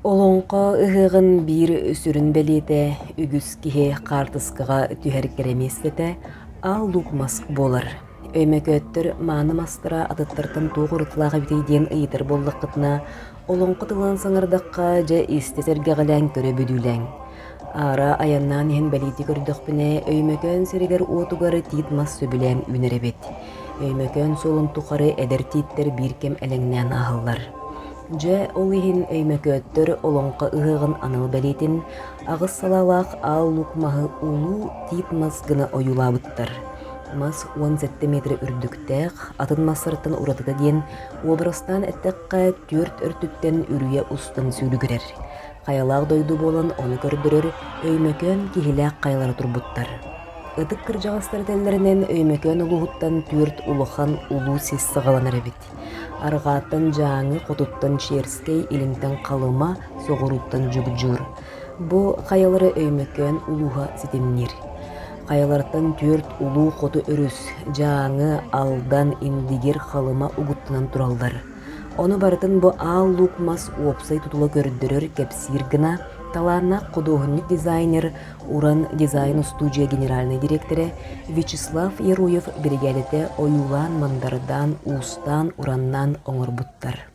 Олоҥхо ыһыаҕын биир сүрүн бэлиэтэ үгүс киһи хаартыскаҕа түһэр кэрэ миэстэтэ Аал Луук мас буолар. Өймөкөөттөр мааны мастара атыттартан туох уратылаах эбитий диэн ыйытар буоллаххытына, олоҥхо тылынан саҥардахха, дьэ истэ сэргэҕэлээн көрө бүдүүлээҥ. Аара айаннаан иһэн бэлиэтии көрдөхпүнэ, Өймөкөөн сиригэр-уотугар тиит мас сөбүлээн үүнэр эбит. Өймөкөөн суолун тухары эдэр тииттэр биир кэм элэҥнээн ааһаллар. Дьэ, ол иһин өймөкөөттөр Олоҥхо ыһыаҕын анал бэлиэтин аҕыс салаалаах Аал Луук маһы улуу тиит мас гына ойуулаабыттар. Мас 17 метр үрдүктээх, атын мастартан уратыта диэн, уобарастаан эттэххэ, түөрт өртүттэн үрүйэ устан сүүрүгүрэр. Хайалаах дойду буолан ону көрдөрөр Өймөкөөн киһилээх хайалара турбуттар. Ытык кырдьаҕастар этэллэринэн Өймөкөөн улууһуттан түөрт улахан улуу сис саҕаланар эбит. Арҕааттан Дьааҥы, хотуттан Черскэй, илинтэн Халыма, соҕурууттан Дьугдьуур. Бу хайалары Өймөкөөн улууһа ситимниир. Хайалартан түөрт улуу хоту өрүс Дьааҥы, Алдан, Индигир, Халыма угуттанан тураллар. Ону барытын бу Аал Луук мас уопсай тутула көрдөрөр, кэпсиир гына талааннаах худуоһунньук-дизайнер, Уран дизайн-устуудьуйа генеральнай дириэктэрэ Вячеслав Яруев биригээдэтэ ойуулаан-мандардаан, уустаан-ураннаан оҥорбуттар.